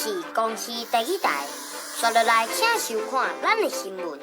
是公視第一台，刷落來請收看咱的新聞。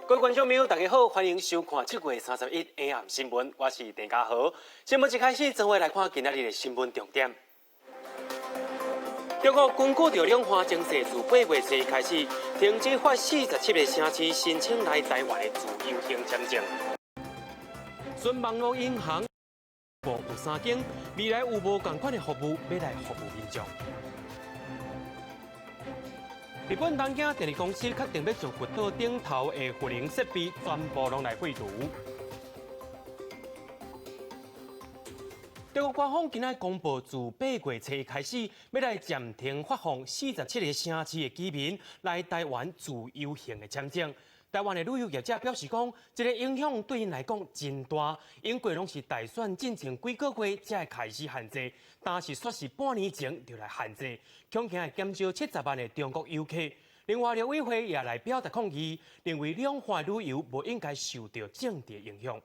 各位觀眾朋友，大家好，歡迎收看7月31 AM 新聞，我是鄭家豪。新聞一開始，做伙來看今仔日的新聞重點。中國根據著兩岸情勢，自8月初開始停止發47個城市申請來台灣的自由行簽證。純網路銀行有三間，未來有無仝款的服務欲來服務民眾？日本東京電力公司確定欲將福島頂頭的核能設備全部攏來廢除。中國官方今仔公布，自8月初開始，欲來暫停發放47個城市的居民來台灣自由行的簽證。台灣的旅遊業者表示講，這个影響對𪜶來講真大。英國攏是大選進前幾個月才會開始限制，但是煞是半年前就來限制，恐驚會減少70萬的中國遊客。另外，陸委會也來表達抗議，認為兩岸旅遊無應該受著政治影響。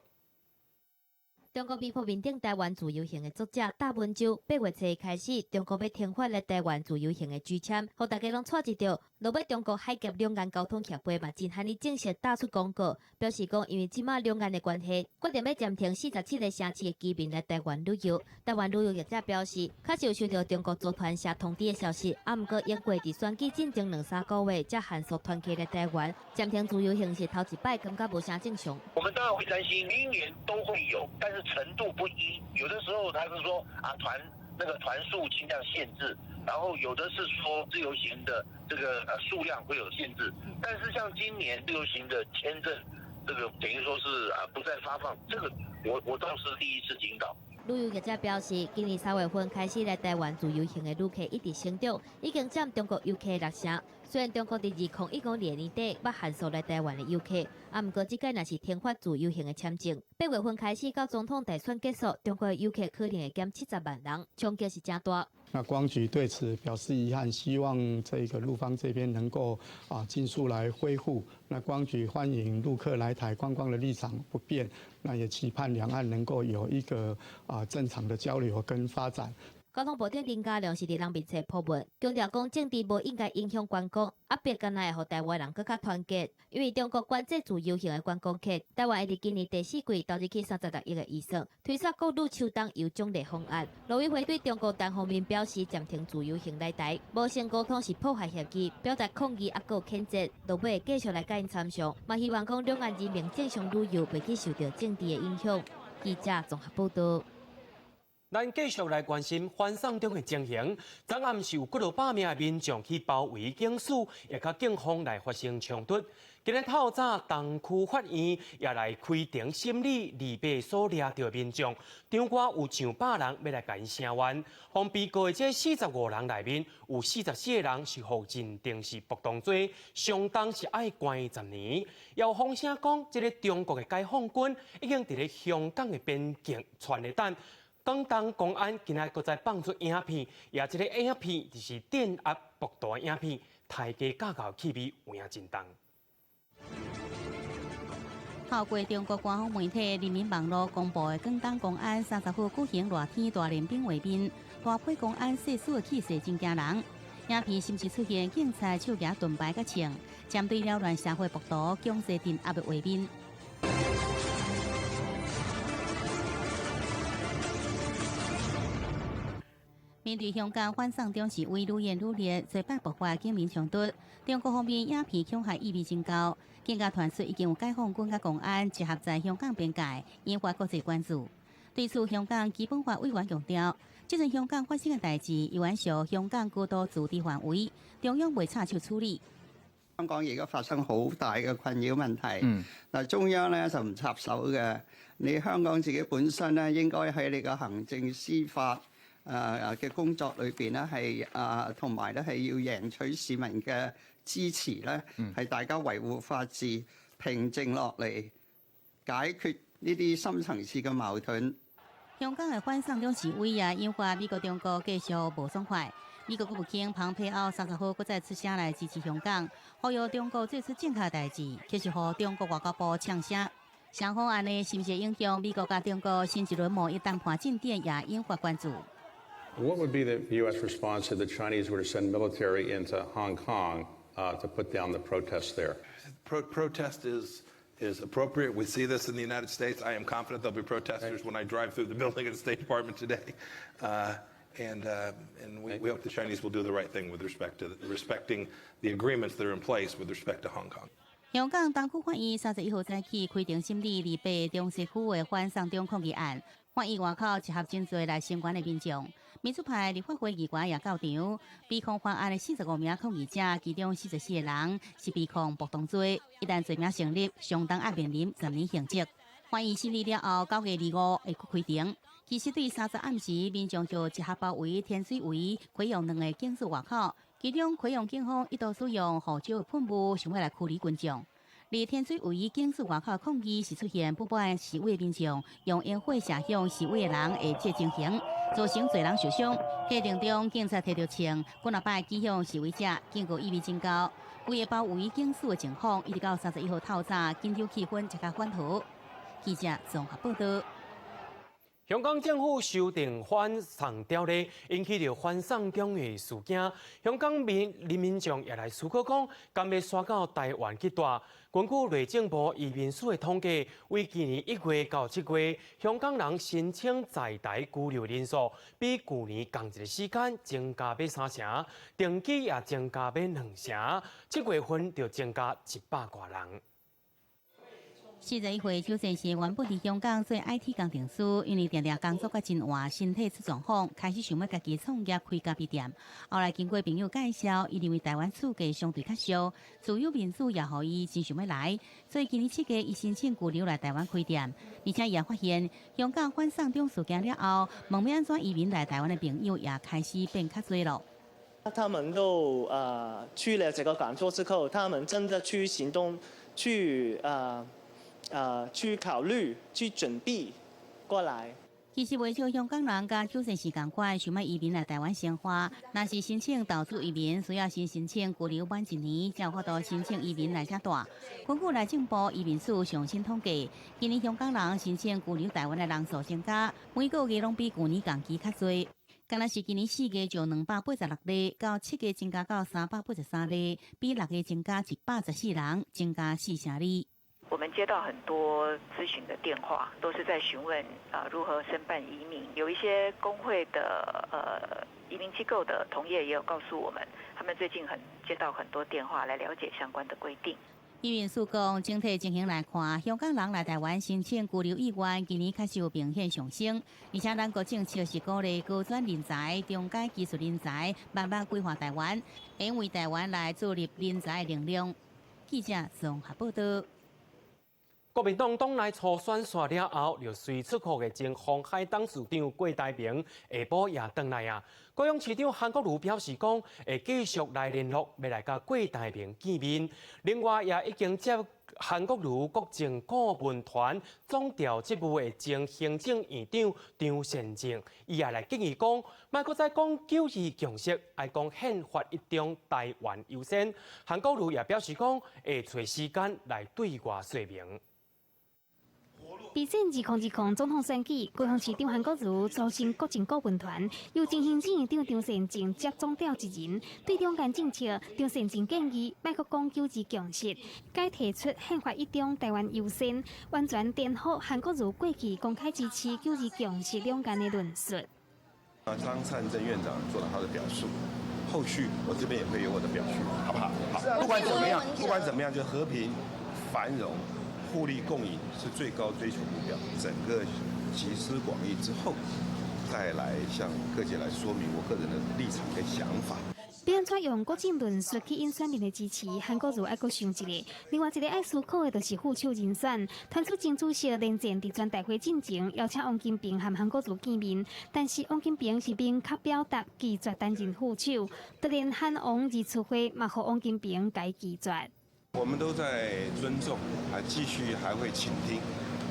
中國微博面頂台灣自由行的作者大文州，8月初開始，中國欲停發來台灣自由行的拒簽，予大家攏掣一著。落尾中國海峽兩岸交通協會嘛，真罕哩正式打出公告，表示講因為這馬兩岸的關係，決定欲暫停47個城市的居民來台灣旅遊。台灣旅遊業者表示，確實有收到中國組團社通知的消息，啊，毋過英國佇選舉進前兩三個月才限縮團客來台灣，暫停自由行是頭一擺，感覺無啥正常。我們當然會擔心，每年都會有，但是程度不一，有的時候他是說啊團那個團數盡量限制，然後有的是說自由行的這個數量會有限制，但是像今年自由行的簽證，這個等於說是啊不再發放，這個我倒是第一次聽到。旅遊業者表示，今年3月份開始來台灣自由行的旅客一直成長，已經佔中國遊客六成。雖然中國佇2015年年底捌限縮來台灣的遊客，啊，毋過這擺若是停發自由行的簽證。8月份開始到總統大選結束，中國的遊客可能會減70萬人，衝擊是誠大。那觀光局對此表示遺憾，希望這個陸方這邊能夠啊盡速來恢復。那觀光局歡迎陸客來台觀光的立場不變，那也期盼兩岸能夠有一個啊正常的交流跟發展。交通部長林佳龍是佇人面冊 po 文，強調講政治無應該影響觀光，壓迫敢若會予台灣人閣較團結。因為中國管制自由行的觀光客，台灣會佇今年第四季投入去36億的預算，推出國旅秋冬遊獎勵方案。陸委會對中國單方面表示暫停自由行來台，無先溝通是破壞協議，表達抗議抑閣譴責。落尾會繼續來共𪜶參詳，嘛希望講兩岸人民正常旅遊袂去受著政治的影響。記者綜合報導。咱繼續來關心反送中的情形。昨暗是有幾落百名的民眾去包圍警署，也佮警方來發生衝突。今日透早，東區法院也來開庭審理二八所掠著的民眾，場外有上百人欲來共𪜶聲援。予被告的這45人內面，有44個人是予認定是暴動罪，相當是愛關10年。也有風聲講，這个中國的解放軍已經佇咧香港的邊境竄咧等。廣東公安今仔閣再放出影片，也這个影片就是鎮壓暴徒的影片，抬雞架厚氣味有影真重。透過中國官方媒體人民網路公布的廣東公安30號舉行熱天大練兵畫面，大批公安誓師的氣勢真驚人。影片甚至出現警察手舉盾牌佮槍，針對擾亂社會暴徒強制鎮壓的畫面。面對香港反送中示威愈演愈烈，再擺爆發警民衝突，中國方面影片恐嚇意味真高，更加傳出已經有解放軍佮公安集合在香港邊界，引發國際關注。對此，香港基本法委員強調，這陣香港發生的代誌猶原屬香港高度自治範圍，中央袂插手處理。香港而家發生好大嘅困擾問題，嗱，中央咧就唔插手嘅，你香港自己本身咧應該喺你嘅行政司法。嘅工作裏邊咧，係啊，同埋咧係要贏取市民嘅支持咧，係大家維護法治、平靜落嚟，解決呢啲深層次嘅矛盾。香港的反送中示威也引發美國、中國繼續無爽快。美國國務卿蓬佩奧30號閣再出聲來支持香港，呼籲中國做出正確代誌，卻是予中國外交部嗆聲。雙方按呢是毋是影響美國佮中國新一輪貿易談判進展，也引發關注。 What would be the U.S. response if the Chinese were to send military into Hong Kong to put down the protests there? Protest is appropriate. We see this in the United States. I am confident there'll be protesters when I drive through the building at the State Department today. And we hope the Chinese will do the right thing with respect to respecting the agreements that are in place with respect to Hong Kong. 香港東區法院31號早起開庭審理28中西區的反送中抗議案，法院外口集合真濟來聲援的民眾，民主派立法會議員也到場。被控犯案的45名抗議者，其中44個人是被控暴動罪，一旦罪名成立，相當愛面臨10年刑責。法院審理了後，9月25會閣開庭。其實對30暗時，民眾就集合包圍天水圍、葵涌兩个警署外口，其中葵涌警方一度使用胡椒噴霧，想欲來驅離群眾。佇天水圍警署外口抗議是出現不滿示威民眾用煙火射向示威的人的這情形，造成濟人受傷。過程中，警察提著槍，幾若擺擊向示威者，警告意味真高。規个包圍警署的情況，一直到31號透早，緊張氣氛才較緩和。記者綜合報道。香港政府修訂反送條例，引起著反送中的事件。香港民人民眾也來思考講，敢欲徙到台灣去蹛？根據內政部移民署的統計，為今年1月到7月，香港人申請在台居留人數，比舊年仝一个時間增加欲3成，登記也增加欲2成，7月份就增加100外人。41歲周先生原本佇香港做 IT 工程師，因為定定工作閣真晏，身體出狀況，開始想欲家己創業開咖啡店。後來經過朋友介紹，伊認為台灣厝價相對較俗，自由民主也予伊真想欲來，所以今年7月，伊申請居留來台灣開店。而且伊也發現，香港反送中事件了後，問欲按怎移民來台灣的朋友也開始變較濟囉。他們都去了這個講座之後，他們真的去行動，去考慮、去準備過來。其實袂少香港人佮周先生仝款，想欲移民來台灣生活。若是申請投資移民，需要先申請居留滿一年，才有法度申請移民來遮蹛。根據內政部移民署上新統計，今年香港人申請居留台灣的人數增加，每個月攏比舊年仝期較濟。敢若是今年4月就286例，到7月增加到383例，比6月增加114人，增加4成2。我們接到很多諮詢的電話，都是在詢問啊如何申辦移民。有一些公會的移民機構的同業也有告訴我們，他們最近很接到很多電話來了解相關的規定。移民署講，整體情形來看，香港人來台灣申請居留意願，今年確實有明顯上升。而且咱國政策是鼓勵高專人才、中階技術人才慢慢規劃台灣，因為台灣來注入人才的能量。記者綜合報道。國民黨黨內初選煞了後，就隨出國的前鴻海董事長郭台銘下晡也轉來啊。高雄市長韓國瑜表示講，會繼續來聯絡，欲來佮郭台銘見面。另外，也已經接韓國瑜國政顧問團總調職務的前行政院長張善政，伊也來建議講，莫閣再講九二共識，愛講憲法一中，台灣優先。韓國瑜也表示講，會揣時間來對外說明。備戰2020總統選舉，高雄市長韓國瑜組成國政顧問團，由前行政院長張善政接總召集人。對兩岸政策，張善政建議莫閣講九二共識，改提出憲法一中，台灣優先，完全顛覆韓國瑜過去公開支持九二共識兩岸的論述。張善政院長做了他的表述，後續我這邊也會有我的表述，好不好？好，不管怎麼樣，不管怎麼樣，就和平繁榮。互利共贏是最高追求目標。整個集思廣益之後，再來向各界來說明我個人的立場跟想法。欲按怎用國政論述去引選民的支持，韓國瑜愛閣想一下。另外一個愛思考的，就是副手人選。團主前主席連戰佇全代會進前邀請王金平和韓國瑜見面，但是王金平是明確表達拒絕擔任副手。就連韓王二次會嘛，予王金平共拒絕。我們都在尊重，還繼續還會傾聽，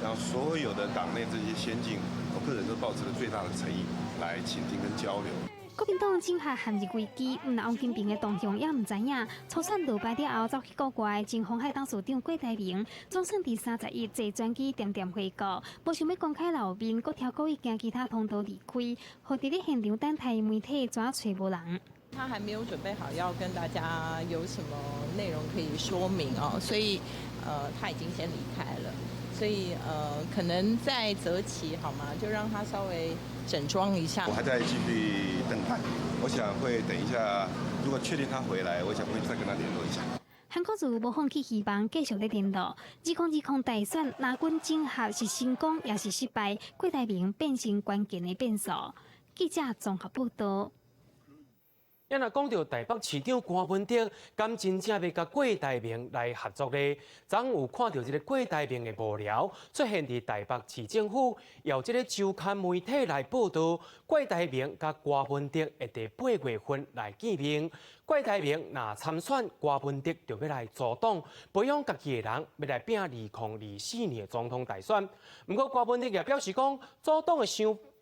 然後所有的黨內這些先進，我個人都抱持了最大的誠意來傾聽跟交流。國民黨整下陷入危機，毋但王金平的動向也毋知影。初選落敗了後，走去國外前鴻海董事長郭台銘，總算佇31坐專機恬恬回國，無想欲公開露面，閣挑故意行其他通道離開，予佇咧現場等待媒體怎揣無人。他還沒有準備好要跟大家有什麼內容可以說明哦，所以，他已經先離開了，所以，可能再擇期好嗎？就讓他稍微整裝一下。我還在繼續等待，我想會等一下，如果確定他回來，我想會再跟他聯絡一下。韓國瑜無放棄希望，繼續咧聯絡。2020大選，藍軍整合是成功抑是失敗？郭台銘變成關鍵的變數。記者綜合報道。啊，若講著台北市長柯文哲，敢真正欲佮郭台銘來合作咧？昨昏有看著這个郭台銘的幕僚出現佇台北市政府，由這个週刊媒體來報導，郭台銘佮柯文哲會佇8月份來見面。郭台銘若參選，柯文哲就欲來組黨，培養家己的人，欲來拚2024年的總統大選。毋過柯文哲也表示講，組黨的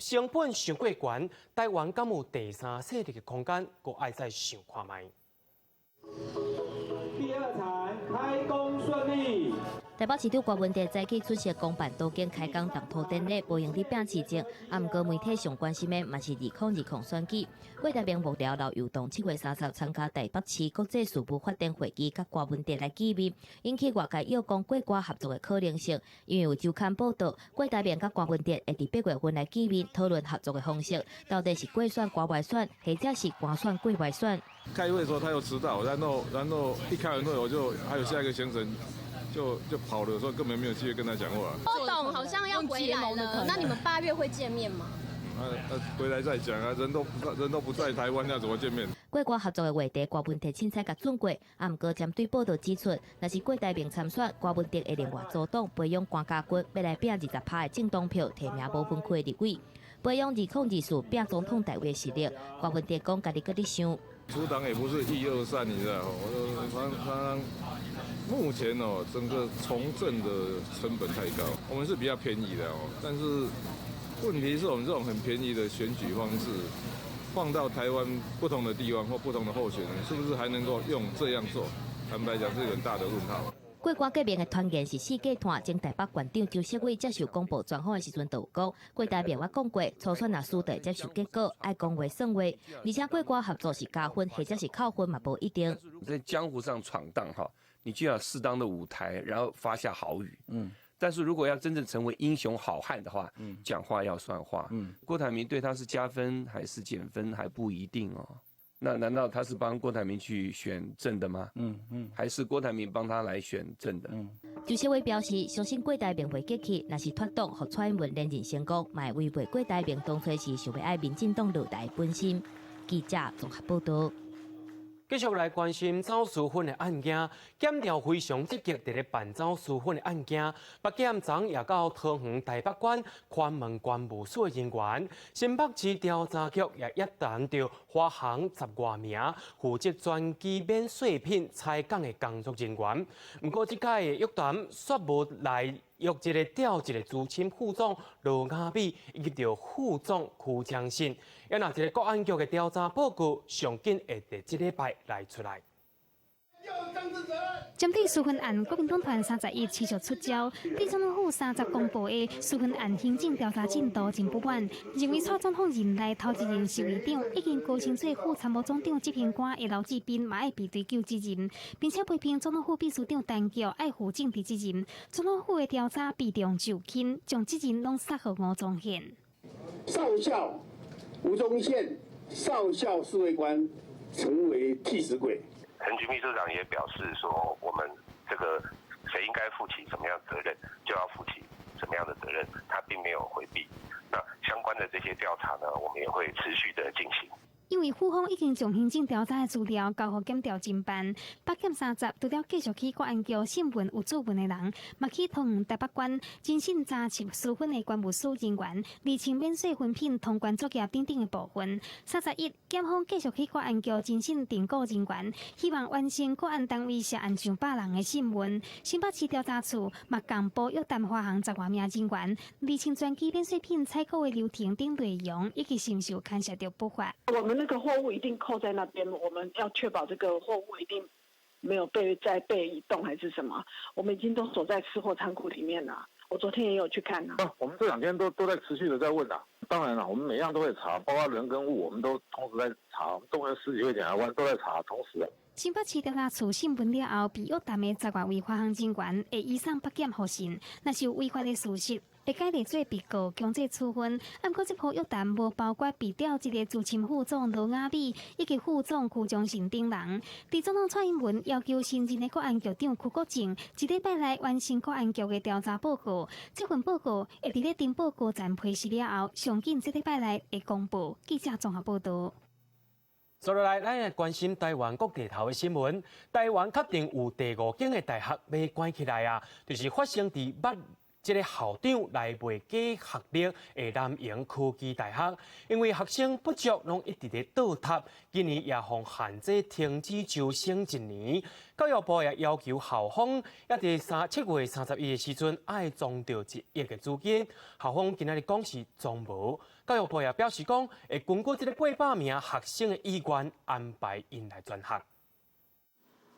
成本傷過懸，台灣敢有第三勢力的空間，閣愛再想看覓。第二場開工順利。台北市長柯文哲早起出席公辦都更開工動土典禮，無閒佇拚市政。啊，毋過媒體上關心的嘛是2020選舉。郭台銘幕僚劉幼彤7月30參加台北市國際事務發展會議，佮柯文哲來見面，引起外界臆講郭柯合作的可能性。因為有週刊報導，郭台銘佮柯文哲會佇8月份來見面，討論合作的方式，到底是郭選柯袂選，或者是柯選郭袂選。開會的時候他又遲到，然後一開完會我就還有下一個行程。就跑的時候根本沒有機會跟他講話。郭董好像要回來了，那你們8月會見面嗎？啊啊，回來再講啊，人都不在台灣，那怎麼見面？郭柯合作的話題，柯文哲凊彩共轉過，啊，毋過針對報道指出，若是郭台銘參選，柯文哲會另外組黨培養郭家軍，欲來拚20%的政黨票，提名無分區的立委，培養2024拚總統大位的實力。柯文哲講，家己閣咧想。組黨也不是一二三，你知道？我常常目前哦，整個從政的成本太高，我們是比較便宜的哦，但是問題是我們這種很便宜的選舉方式，放到台灣不同的地方或不同的候選人，是不是還能夠用這樣做？坦白講，是很大的問號。郭柯結盟的傳言是四界探，前台北縣長周錫瑋接受廣播專訪的時陣就有講，郭台銘我講過，初選若輸就會接受結果，愛講話算話，而且郭柯合作是加分或者是扣分嘛，無一定。在江湖上闖蕩哈，你就要適當的舞台，然後發下豪語。但是如果要真正成為英雄好漢的話，講話要算話。郭台銘對他是加分還是減分還不一定哦。那難道他是幫郭台銘去選正的嗎？還是郭台銘幫他來選正的？周錫瑋表示，相信郭台銘袂客氣，若是脫黨予蔡英文連任成功，嘛會違背郭台銘當初是想欲愛民進黨落台本心。記者綜合報道。繼續來關心走私粉的案件，檢調非常積極佇咧辦走私粉的案件。北檢昨也到桃園台北縣寬問關務署的人員，新北市調查局也約談著華航10外名負責專機免稅品採港的工作人員。毋過這擺的約談煞無來約一个調一个資深副總羅雅美，以及著副總邱昌信。啊，若這个國安局的調查報告上緊會佇這禮拜來出來。針對私粉案，國民黨團31持續出招。對總統府30公布的私粉案行政調查進度真不滿，認為蔡總統任內頭一任侍衛長已經高升做副參謀總長執行官的劉志斌嘛愛被追究責任，並且批評總統府秘書長陳菊愛負政治責任。總統府的調查避重就輕，將責任攏撒予吳宗憲。少校吳宗憲，少校侍衛官成為替死鬼。陳菊秘書長也表示說，我們這個誰應該負起什麼樣責任，就要負起什麼樣的責任，他並沒有迴避。那相關的這些調查呢，我們也會持續的進行。因為府方已經將行政調查的資料交予檢調偵辦。北檢30除了繼續去國安局審問有主問的人，嘛去桃園台北縣偵審查緝私分的關務署人員，釐清免稅分品通關作業等等的部分。31，檢方繼續去國安局偵審偵告人員，希望完成國安單位涉案上百人的審問。新北市調查處嘛共報約談華航10外名人員，釐清專機免稅品採購的流程等內容，以及是毋是有牽涉著不法。我們那個貨物一定扣在那邊，我們要確保這個貨物一定沒有被再被移動還是什麼，我們已經都鎖在吃貨倉庫裡面了。我昨天也有去看啦。我們這兩天都在持續的在問啦。當然了，我們每樣都會查，包括人跟物，我們都同時在查。動員十幾位檢察官都在查，同時。新北市調查處審問了後，被約談的10外位華航人員會移送北檢予訊，若是有違法的事實，會改列做被告強制處分。毋過這波約談無包括被調職的資深副總羅雅美以及副總邱忠信等人。佇總統蔡英文要求新任的國安局長邱國正，這禮拜內完成國安局的調查報告。這份報告會佇咧呈報高層批示了後，上緊這禮拜內會公布。記者綜合報道。接落來，咱來關心台灣各地頭的新聞。台灣確定有第五間的大學欲關起來啊，就是發生佇捌這个校長來賣假學歷的南瀛科技大學，因為學生不足，攏一直咧倒塌。今年也予限制停止招生一年。教育部也要求校方，猶佇7月31的時陣，愛摕著1億的資金。校方今仔日講是攏無。教育部也表示講，會根據這个800名學生的意願安排𪜶來轉學。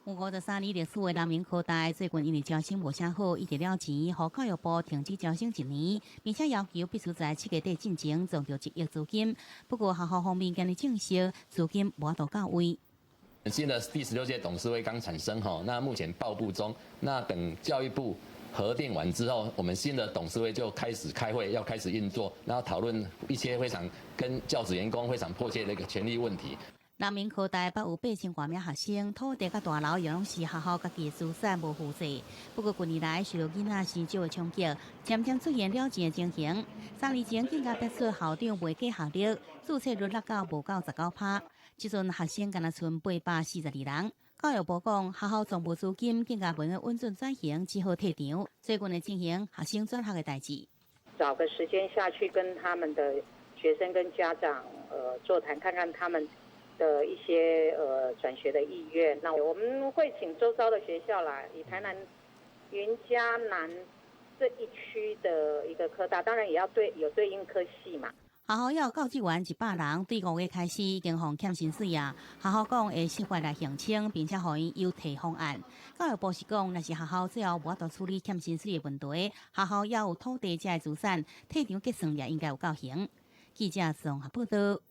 有53年歷史的南瀛科大，最近因為招生無啥好，伊就了錢，予教育部停止招生一年，並且要求必須在7月底進前摕著1億資金。不過學校方面今日證實，資金無法度到位。新的第16屆董事會剛產生哈，那目前報部中，那等教育部核定完之後，我們新的董事會就開始開會，要開始運作，然後討論一些非常跟教職員工非常迫切的一個權利問題。南瀛科大捌有8000外名學生，土地佮大樓也攏是學校家己的資產，無負債。不過近年來受到囡仔生少的衝擊，漸漸出現了錢的情形。3年前更加爆出校長賣假學歷，注冊率落到無夠19%。這陣學生干焦賰842人。教育部講，學校攏無資金，更加袂用穩準轉型，只好退場。最近會進行學生轉學的代誌。找個時間下去跟他們的學生跟家長座談，看看他們的一些轉學的意願，那我們會請周遭的學校來，以台南雲嘉南這一區的一個科大，當然也要對有對應科系嘛。學校有教職員100人，對5月開始已經予欠薪水啊。學校講會設法來澄清，並且予𪜶有提方案。教育部是講，若是學校最後無法度處理欠薪水的問題，學校猶有土地這个資產，退場結算也應該有夠還。記者綜合報道。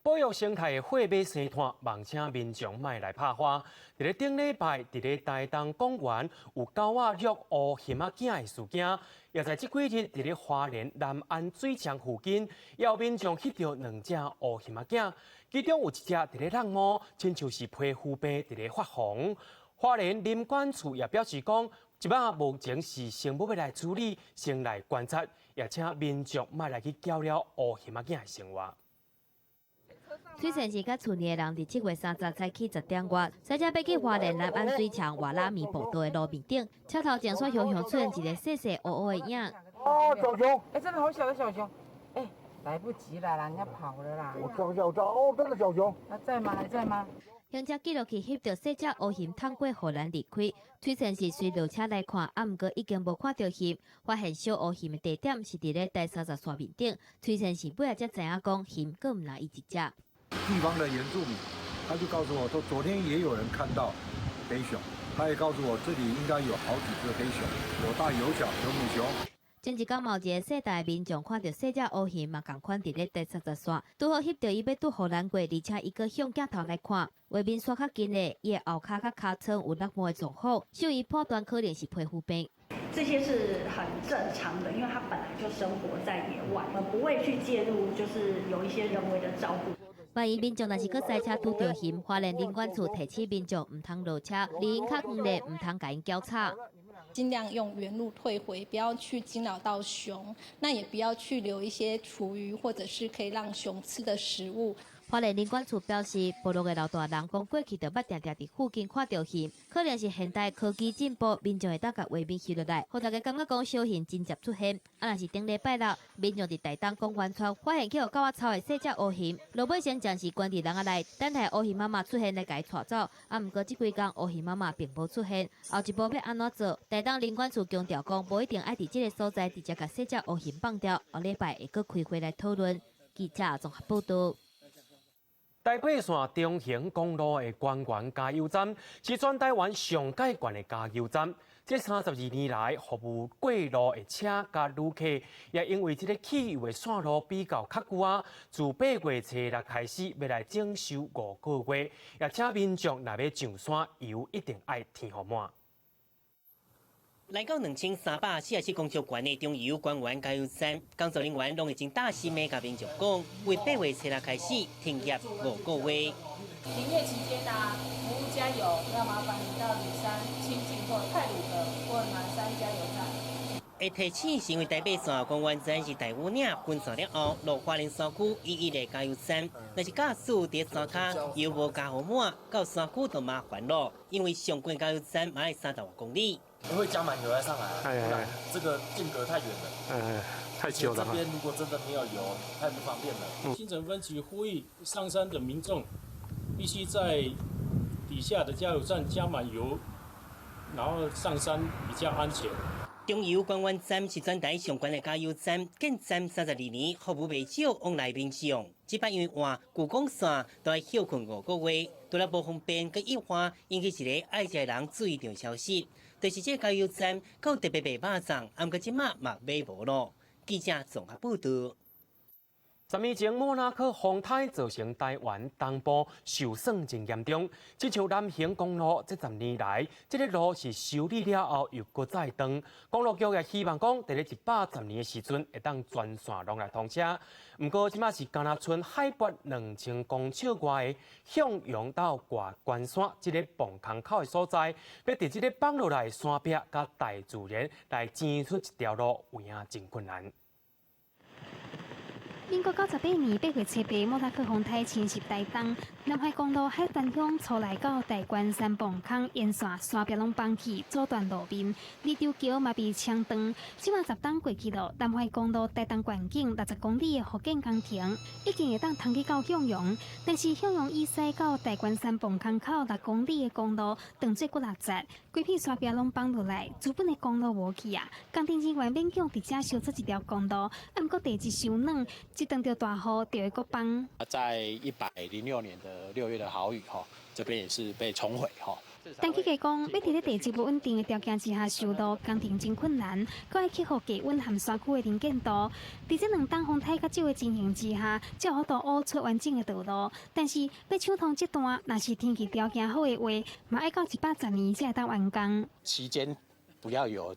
保育生態的火馬生湠，嘛請民眾莫來拍花。佇咧頂禮拜，佇咧台東公園有狗仔虐烏熊仔囝的事件，也在這幾日，佇咧花蓮南安水牆附近，也有民眾翕著兩隻烏熊仔囝，其中有一隻佇咧躉毛，親像是皮膚病佇咧發紅。花蓮林管處也表示講，這擺目前是先無欲來處理，先來觀察，也請民眾莫來去攪擾烏熊仔囝的生活。水田市佮厝內的人，佇7月30早起10點外，駛車欲去花蓮南安水牆外拉米步道的路面頂，車頭前煞雄雄出現一个細細烏烏的影。哦，小熊！哎，真的好小的小熊！哎，來不及了啦，人家跑了啦。我跳一下，我跳，哦，真的小熊。還在嗎？還在嗎？行車記錄器翕著細隻烏熊淌過護欄離開，推算是隨落車來看，啊，毋過已經無看著熊。發現小烏熊的地點是佇咧台30線面頂，推算是尾仔才知影講熊閣毋若伊一隻。地方的原住民，他就告訴我說，昨天也有人看到黑熊，他也告訴我這裡應該有好幾隻黑熊，有大有小，有母熊。前一工嘛有一个世代民眾看著細隻烏熊嘛仝款佇咧台30線，拄好翕著伊欲渡護欄過，而且伊閣向鏡頭來看，畫面煞較近的，伊的後跤佮尻川有落毛的狀況，獸醫判斷可能是皮膚病。這些是很正常的，因為它本來就生活在野外，我們不會去介入，就是有一些人為的照顧。萬一民眾若是閣駛車拄著熊，花蓮林管處提醒民眾毋通落車，離𪜶較遠的毋通共𪜶攪吵。盡量用原路退回，不要去驚擾到熊，那也不要去留一些廚餘或者是可以讓熊吃的食物。花蓮林管處表示，部落的老大人講過去就捌定定佇附近看著熊，可能是現代科技進步，民眾會當共畫面翕落來，予大家感覺講小熊真濟出現。啊，若是頂禮拜六，民眾佇台東公園村發現去予狗仔操的細隻烏熊，路尾先暫時關佇籠仔內，等待烏熊媽媽出現來共伊帶走。啊，毋過這幾工烏熊媽媽並無出現，後一步欲按怎做？台東林管處強調講，無一定愛佇這个所在直接共細隻烏熊放掉，後禮拜會閣開會來討論。記者綜合報導。台八線中橫公路的關原加油站是全台灣上蓋懸的加油站。這32年來，服務過路的車佮旅客，也因為這个汽油的線路比較較久啊，自8月初六開始欲來徵收5個月，也請民眾若欲上山，油一定愛添予滿。來到2347公尺懸的中油關原加油站，工作人員攏會真擔心的共民眾講，為8月初六開始停業5個月。停業期間呢，服務加油要麻煩你到里山、清境或太魯閣或南山加油站。會提醒是因為台八線關原站是大武嶺分線了後，落花蓮山區唯一的加油站。若是駕駛佇山跤油無加予滿，到山區就麻煩咯，因為上近加油站嘛愛30外公里。會加滿油再上來，不然這個間隔太遠了。哎，太久了。這邊如果真的沒有油，太不方便了。新城分局呼籲上山的民眾必須在底下的加油站加滿油，然後上山比較安全。中油關原站是全台上懸的加油站，建站32年，服務袂少往來民眾。這擺因為換舊港線，都愛歇睏5個月，除了無方便，閣一換引起一个愛食的人注意著消息，就是這个加油站閣有特別賣肉粽，毋過這馬嘛買無囉。記者綜合報導。10年前，莫拉克風颱造成台灣東部受損真嚴重。這像南橫公路，這10年來，這个路是修理了後又閣再斷。公路局也希望講，佇咧110年的時陣，會當全線攏來通車。毋過，這馬是干焦賰海拔2000公尺外的向陽到外關山這个磅空口的所在，欲佇這个崩落來的山壁佮大自然來爭出一條路，有影真困難。民國98年8月7日，莫拉克風颱侵襲台東，南橫公路海端鄉徂來到大關山磅空沿線山壁攏崩去，阻斷路面，二洲橋嘛被沖斷。這馬10冬過去囉，南橫公路台東縣境60公里的復建工程已經會當通去到向陽，但是向陽以西到大關山磅空口6公里的公路斷做閣六節，規片山壁攏崩落來，資本的公路無去啊，工程人員勉強佇遮修出一條公路，啊，毋過地質傷軟。一當著大雨就會閣崩。在106年的6月的豪雨，哈，這邊也是被沖毀，哈。陳啟基講，欲佇咧地質無穩定的條件之下修路，工程真困難，閣愛克服低溫和山區的能見度。佇這兩冬風颱較少的情形之下，才有法度挖出完整的道路。但是欲搶通這段，若是天氣條件好的話，嘛愛到110年才會當完工。期間不要有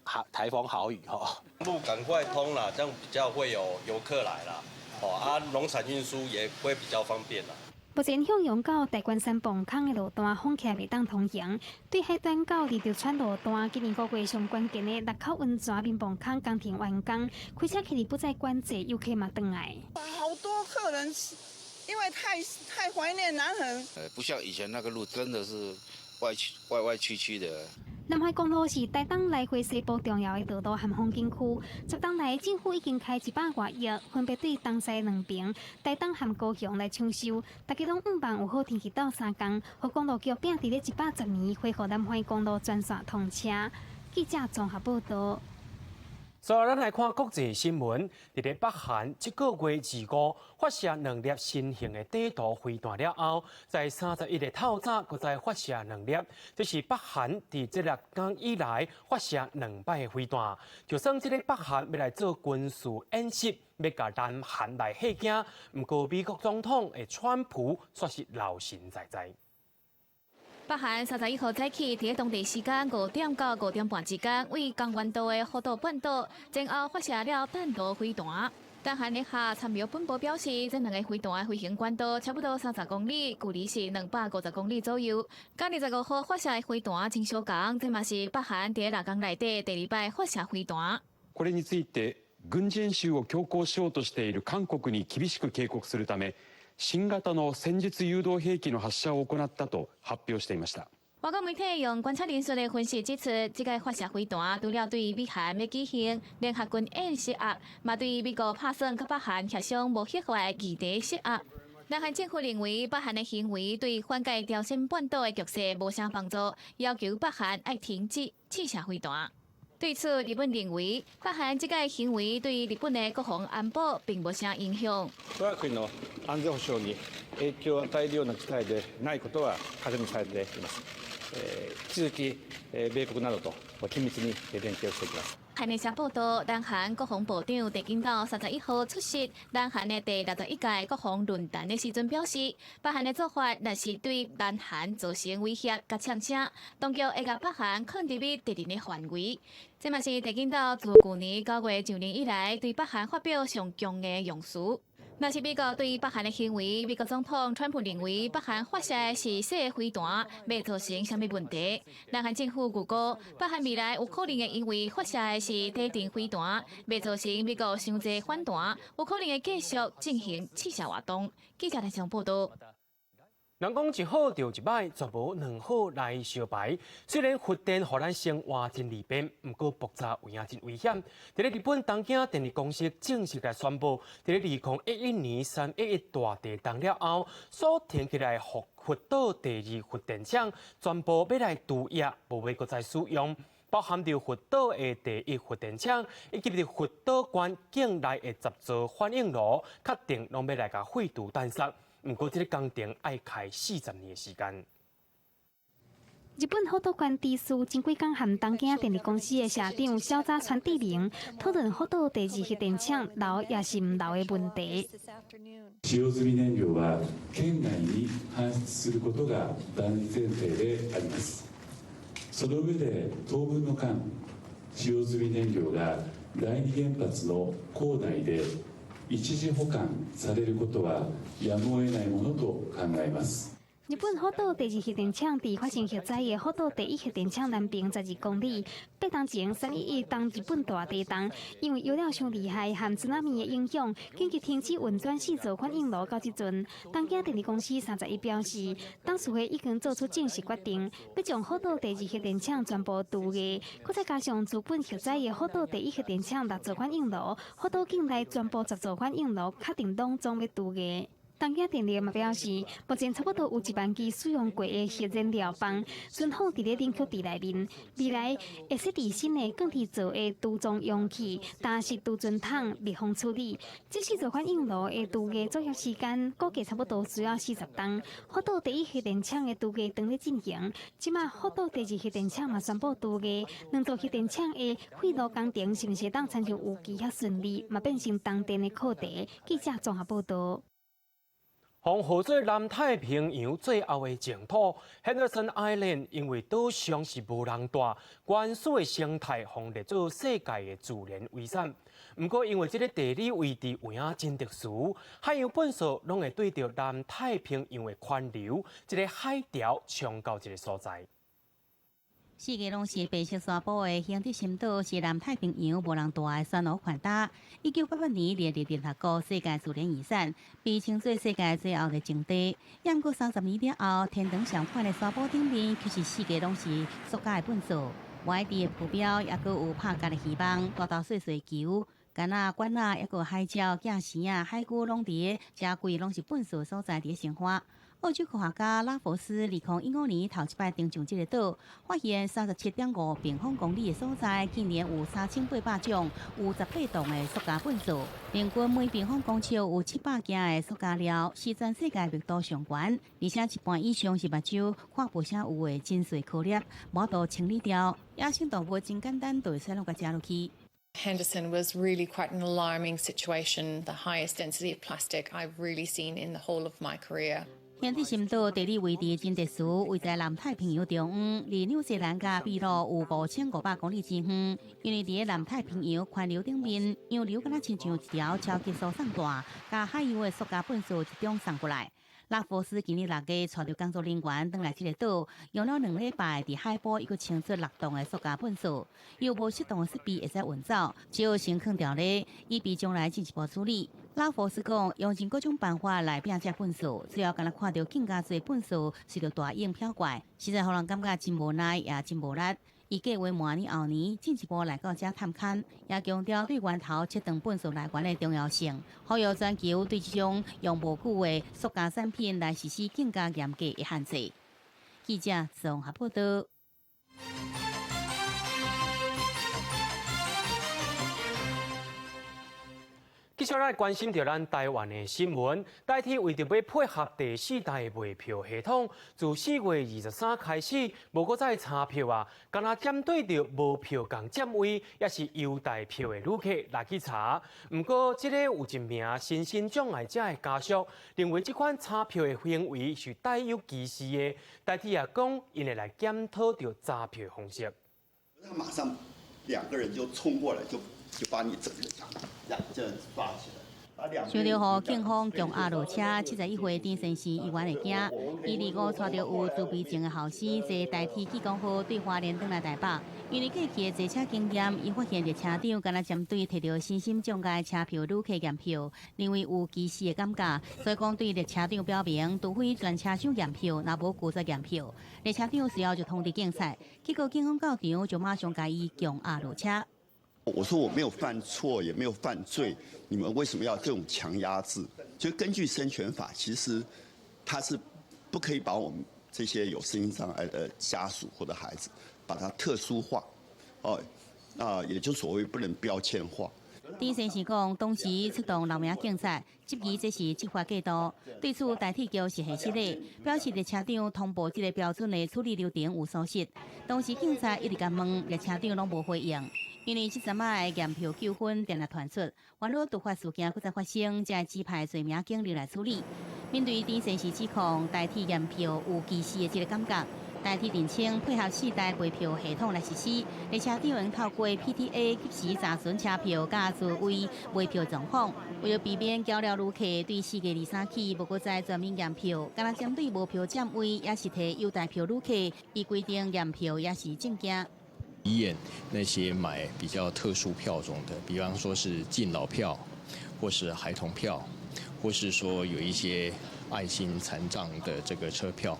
好颱風豪雨哈。路趕快通啦，這樣比較會有遊客來啦。哦啊，農產運輸也會比較方便啦。目前向陽到大關山磅空的路段封起來袂當通行，對海端到二洲村路段，今年5月上關鍵的六口溫泉眠磅空工程完工，開車去不再管制，遊客嘛轉來。好多客人，因為太懷念南橫。不像以前那個路，真的是歪曲歪歪曲曲的。南橫公路是台東來回西部重要的道路和風景區。10冬來，政府已經開100外億，分別對東西兩邊台東和高雄來搶修。大家攏向望有好天氣鬥相共，予公路局拼佇咧110年恢復南橫公路全線通車。記者綜合報導。所以，咱來看國際新聞。佇咧北韓，這個月25發射兩粒新型的短途飛彈了後，在31日透早，閣再發射兩粒。這是北韓佇這六工以來發射兩擺的飛彈。就算這个北韓欲來做軍事演習，欲共南韓來嚇驚，毋過美國總統的川普卻是老神在在。北韓31號早起，佇當地時間5點到5點半之間，位江原道的豪島半島前後發射了彈道飛彈。南韓聯合參謀本部表示，這兩个飛彈的飛行軌道差不多30公里，距離是250公里左右。佮25號發射的飛彈真相仝，這嘛是北韓佇六工內底第二擺發射飛彈。これについて軍事演習を強行しようとしている韓国に厳しく警告するため、新型の戦術誘導兵器の発射を行ったと発表していました。外國媒體用觀察人士的分析指出，這個發射飛彈除了對美韓欲舉行聯合軍演施壓，嘛對美國拍算佮北韓協商無核化議題施壓。南韓政府認為北韓的行為對緩解朝鮮半島的局勢無啥幫助，要求北韓愛停止試射飛彈。對此，日本認為北韓這個行為對日本的國防安保並無啥影響。我が國の安全保障に影響を與えるような事態でないことは確認されています。引き続き米國などと緊密に連携をしていきます。韓聯社報道，南韓國防部長鄭檢斗31號出席南韓的第61屆國防論壇的時陣表示，北韓的做法若是對南韓造成威脅佮嗆聲，當局會共北韓囥佇咧敵人的範圍。這嘛是鄭檢斗自舊年9月就任以來，對北韓發表上強的用詞。若是美國對北韓的行為，美國總統川普認為北韓發射的是細飛彈，袂造成啥物問題。南韓政府預估，北韓未來有可能會因為發射的是短程飛彈，袂造成美國傷濟反彈，有可能會繼續進行試射活動。記者台上報道。人講一好著一歹，絕無兩好來相排。雖然核電予咱生活真利便，毋過爆炸有影真危險。佇咧日本東京電力公司正式來宣布，佇咧2011年3.11大地震了後，所停起來福島第二核電廠全部欲來除役，無欲閣再使用。包含著福島的第一核電廠以及佇福島縣境內的10座反應爐，確定攏欲來共廢除疳殺。毋過，這個工程愛開40年的時間。日本福島縣知事真幾工和東京電力公司的社長小澤川智明討論福島第二核電廠留抑是毋留的問題。使用済み燃料は県外に搬出することが大前提であります。その上で當分の間、使用済み燃料が第二原発の構內で一時保管されることはやむを得ないものと考えます。日本福島第二核電廠佇發生核災的福島第一核電廠南邊12公里。8冬前3.11東日本大地震，因為搖了傷厲害和津波的影響，緊急停止運轉四座反應爐到這陣，東京電力公司31表示，董事會已經做出正式決定，欲將福島第二核電廠全部除役，閣再加上資本核災的福島第一核電廠六座反應爐，福島境內全部10座反應爐確定攏總欲除役。東京電力嘛表示，目前差不多有1萬支使用過的核燃料棒存放佇咧冷卻池內面，未來會設置新的鋼鐵做的儲裝容器，加設儲存桶密封處理。這四座反應爐的除役作業時間估計差不多需要40冬。福島第一核電廠的除役正咧進行，這馬福島第二核電廠嘛宣布除役，兩座核電廠的廢爐工程是毋是會當親像預期遐順利，嘛變成東電的課題。記者綜合報道。予號做南太平洋最後的淨土 Henderson Island，因為島上是無人蹛，原始的生態予列做世界的自然遺產。毋過因為這个地理位置有影真特殊，海洋糞埽攏會對著南太平洋的環流，這个海潮衝到這个所在。四界攏是白色沙埔的亨德森島是南太平洋無人蹛的珊瑚群島。1988年列入聯合國世界自然遺產，被稱做世界最後的淨地。毋過30年了後，天堂上款的沙埔頂面，卻是四界攏是塑膠的糞埽。無愛滴的浮標，猶閣有拍竿的漁網，大大細細球、桿仔、管仔，猶閣海鳥、寄生啊、海龜攏佇咧，這規攏是糞埽所在佇咧生活。澳洲科學家拉佛斯2015年頭一擺登上這個島，發現37.5平方公里的所在，竟然有3800種有18噸的塑膠糞埽，平均每平方公尺有700件的塑膠料，是全世界密度上懸，而且一半以上是目睭看無啥有的真細顆粒，無法度清理掉。野生動物真簡單就會使攏共食落去。 Henderson was really quite an alarming situation, the highest density of plastic I've really seen in the whole of my career. 亨德森島地理位置真特殊，位在南太平洋中央，離紐西蘭佮秘魯有5500公里之遠。因為佇咧南太平洋環流頂面，洋流敢若親像一條超級輸送帶，共海洋的塑膠糞埽集中送過來。拉佛斯今年6月帶著工作人員轉來這個島，用了2禮拜佇海埔猶閣清出6噸的塑膠糞埽，又無適當的設備會使運走，只好先囥佇咧，以備將來進一步處理。老佛斯講，用盡各種辦法來摒這糞埽，最後敢若看著更加濟糞埽隨著大湧飄過來，實在予人感覺真無奈，也真無力。伊計劃明年後年進一步來到遮探勘，也強調對源頭切斷糞埽來源的重要性，呼籲全球對這種用無久的塑膠產品來實施更加嚴格的限制。記者綜合報道。繼續來關心著咱台灣的新聞。台鐵為著欲配合第四代賣票系統，自4月23開始，無閣再查票啊，干焦針對著無票仝佔位，抑是優待票的旅客來去查。毋過，這个有一名身心障礙者的家屬，認為這款查票的行為是帶有歧視的。台鐵也講，𪜶會來檢討著查票的方式。他馬上兩個人就衝過來，就把你整個這樣抓起來。想著予警方強押落車，71歲陳先生猶原會驚。伊25帶著有自閉症的後生坐台鐵濟公號對花蓮轉來台北。因為過去的坐車經驗，伊發現列車長敢若針對提著身心障礙車票旅客驗票，認為有歧視的感覺，所以講對列車長表明，除非全車廂驗票，若無拒絕驗票。列車長隨後就通知警察，結果警方到場就馬上共伊強押落車。我說我沒有犯錯，也沒有犯罪，你們為什麼要這種強壓制？就根據身權法，其實他是不可以把我們這些有身心障礙的家屬或者孩子，把它特殊化，哦，啊，也就所謂不能標籤化。陳先生講，當時出動六名警察，質疑這是執法過度。對此，台鐵局是核實的，表示列車長通報這個標準的處理流程有疏失。當時警察一直共問，列車長攏無回應。因為這陣仔的驗票糾紛定定傳出，煩惱突發事件閣再發生，才會指派濟名警力來處理。面對陳先生指控台鐵驗票有歧視的這個感覺，台鐵澄清配合四代賣票系統來實施，列車長會透過 PTA 及時查詢車票佮座位賣票狀況，為著避免攪擾旅客，對4月23起無閣再全面驗票，干焦針對無票佔位，抑是提優待票旅客，依規定驗票抑是證件。驗那些買比較特殊票種的，比方說是敬老票，或是孩童票，或是說有一些愛心殘障的這個車票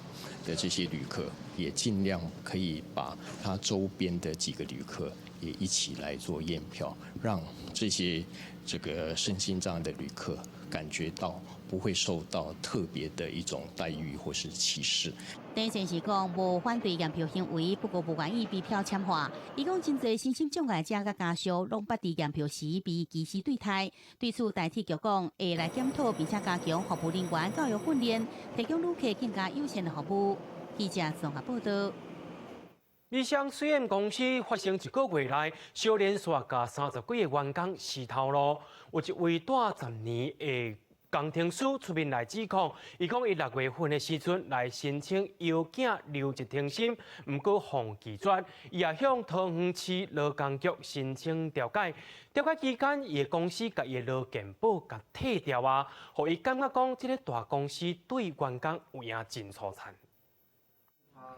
的這些旅客，也盡量可以把他周邊的幾個旅客也一起來做驗票，讓這些這個身心障礙的旅客感覺到不會受到特別的一種待遇或是歧視。陳先生講，無反對驗票行為，不過無願意被標籤化。伊講真濟身心障礙者佮家屬攏捌佇驗票時被歧視對待。對此，台鐵局講會來檢討，並且加強服務人員教育訓練，提供旅客更加友善的服務。記者綜合報道。美商水巖公司發生一個月內，小連續共30幾個員工辞頭路，有一位帶10年的工程師出面來指控，伊講伊6月份的時陣來申請邀囝留職停薪，毋過予拒絕。伊也向桃園市勞工局申請調解，調解期間，伊的公司共伊的勞健保共退掉啊，予伊感覺講這个大公司對員工有影真粗殘。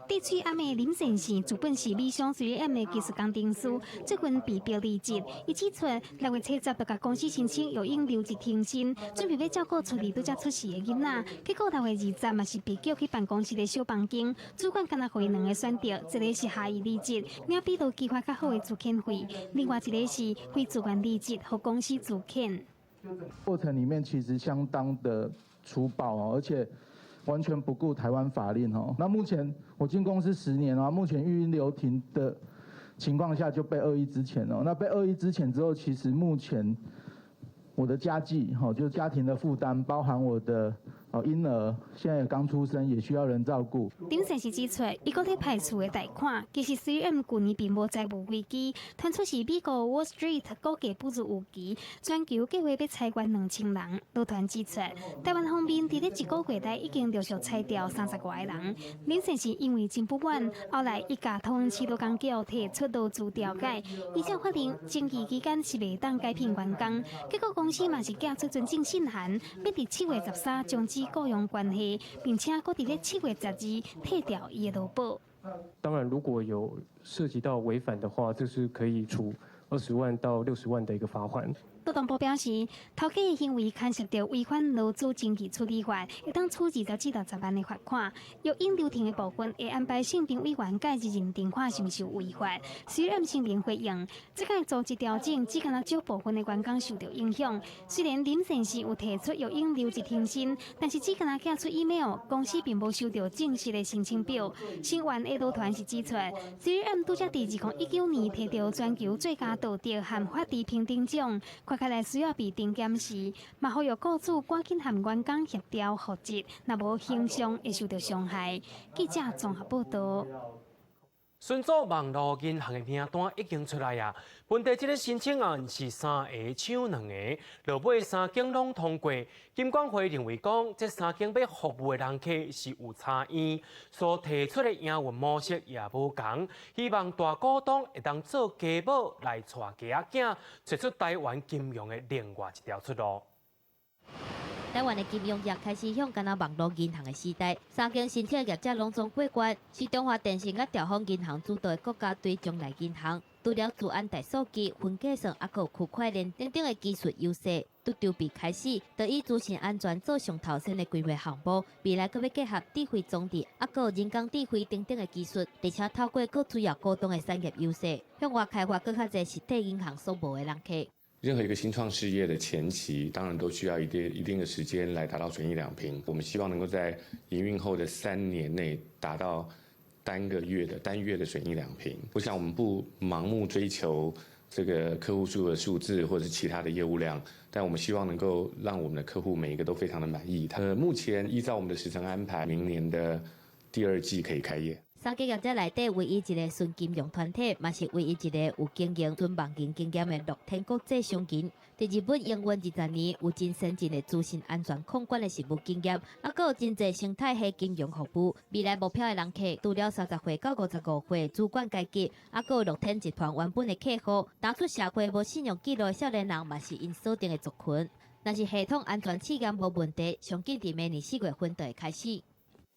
地喙暗的林先生，自本是美商水巖的技術工程師，最近被迫離職。伊指出，6月70就共公司申請育嬰留職停薪，準備欲照顧厝裡拄才出世的囡仔。結果6月20嘛是被叫去辦公室的小房間，主管干焦予伊兩个選擇，一个是予伊離職，領比勞基法較好的資遣費；另外一个是非自願離職，予公司資遣。過程裡面其實相當的粗暴哦，而且完全不顧台灣法令哦。那目前我進公司10年啊，目前育嬰留停的情況下就被惡意資遣哦。那被惡意資遣之後，其實目前我的家計吼，就家庭的負擔，包含我的哦嬰兒現在也剛出生，也需要人照顧。林先生指出，伊閣咧派厝的貸款，其實雖然舊年並無財務危機，傳出是美國 Wall Street 股價不如預期，全球計劃欲裁員2000人。勞團指出，台灣方面佇咧一個月內已經陸續裁掉30外个人。林先生因為真不滿，後來伊共桃園市勞工局提出勞資調解，依照法令，爭議期間是袂當解聘員工。結果公司嘛是寄出存證信函，欲佇7月13終止僱傭關係，並且閣佇咧7月12退掉伊的勞保。當然，如果有涉及到違反的話，這是可以處20萬到60萬的一個罰鍰。勞動部表示，頭家的行為牽涉著違反勞資爭議處理法，會當處20至60萬的罰款。若應留停的部分，會安排性評委員介入認定，看是毋是有違法。雖然聲明回應，這個組織調整只干焦少部分的員工受著影響。雖然林善是有提出育嬰留職停薪，但是只干焦寄出 email，公司並無收著正式的申請表。新源的勞團是指出，3M 拄才佇2019年提著全球最佳道德和法治評定獎，看起來需要被定檢視，嘛呼籲雇主趕緊和員工協調復職，若無形象會受著傷害。記者綜合報導。新組網路銀行的名單已經出來啊！問題這个申請案是三个搶兩个，落尾三間攏通過。金管會認為講，這三間欲服務的人客是有差異，所提出的營運模式也無仝。希望大股東會當做家母來帶雞仔囝，揣出台灣金融的另外一條出路。台灣的金融業開始向敢若網路銀行的時代，三間申請業者攏總過關，是中華電信佮兆豐銀行主導的國家隊將來銀行，除了資安大數據、雲計算，猶閣有區塊鏈等等的技術優勢，拄籌備開始，就以資訊安全做上頭先的規劃項目，未來閣欲結合智慧裝置，猶閣有人工智慧等等的技術，而且透過閣主要股東的產業優勢，向外開發閣較濟實體銀行所無的人客。任何一個新創事業的前期，當然都需要一定的時間來達到損益兩平。我們希望能夠在營運後的3年內達到單個月的單月的損益兩平。我想我們不盲目追求這個客戶數的數字或者是其他的業務量，但我們希望能夠讓我們的客戶每一個都非常的滿意。目前依照我們的時程安排，明年的第二季可以開業。三家業者內底唯一一个純金融團體，嘛是唯一一个有經營純網銀經驗的樂天國際商銀。佇日本營運20年，有真先進的資訊安全控管的實務經驗，猶閣有真濟生態系金融服務。未來目標的人客，除了30歲到55歲主管階級，猶閣有樂天集團原本的客戶，當出社會無信用記錄的少年人，嘛是𪜶鎖定的族群。若是系統安全試驗無問題，上緊佇明年4月份就會開始。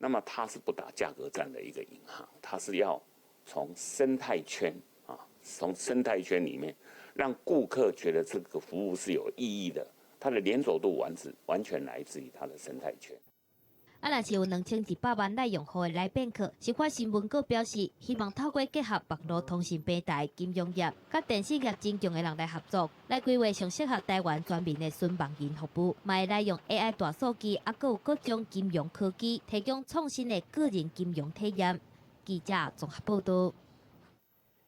那麼它是不打價格戰的一個銀行，它是要從生態圈啊，從生態圈裡面讓顧客覺得這個服務是有意義的，它的連著度完全來自於它的生態圈。啊，若是有2200萬來用戶的來變客，新發新聞稿表示，希望透過結合網路通訊平台、金融業、佮電信業真強的人來合作，來規劃上適合台灣全民的純網銀服務，嘛會來用 AI 大數據，猶閣有各種金融科技，提供創新的個人金融體驗。記者綜合報導。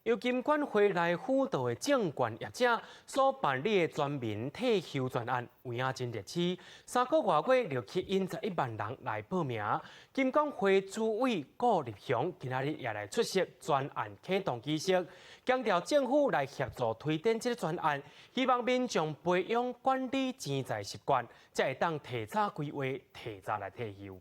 由金管會來輔導的證券業者所辦理的全民退休專案，有影真熱刺，3個外月就吸引11萬人來報名。金管會主委顧立雄今仔日也來出席專案啟動儀式，強調政府來協助推展這个專案，希望民眾培養管理錢財習慣，才會當提早規劃、提早來退休。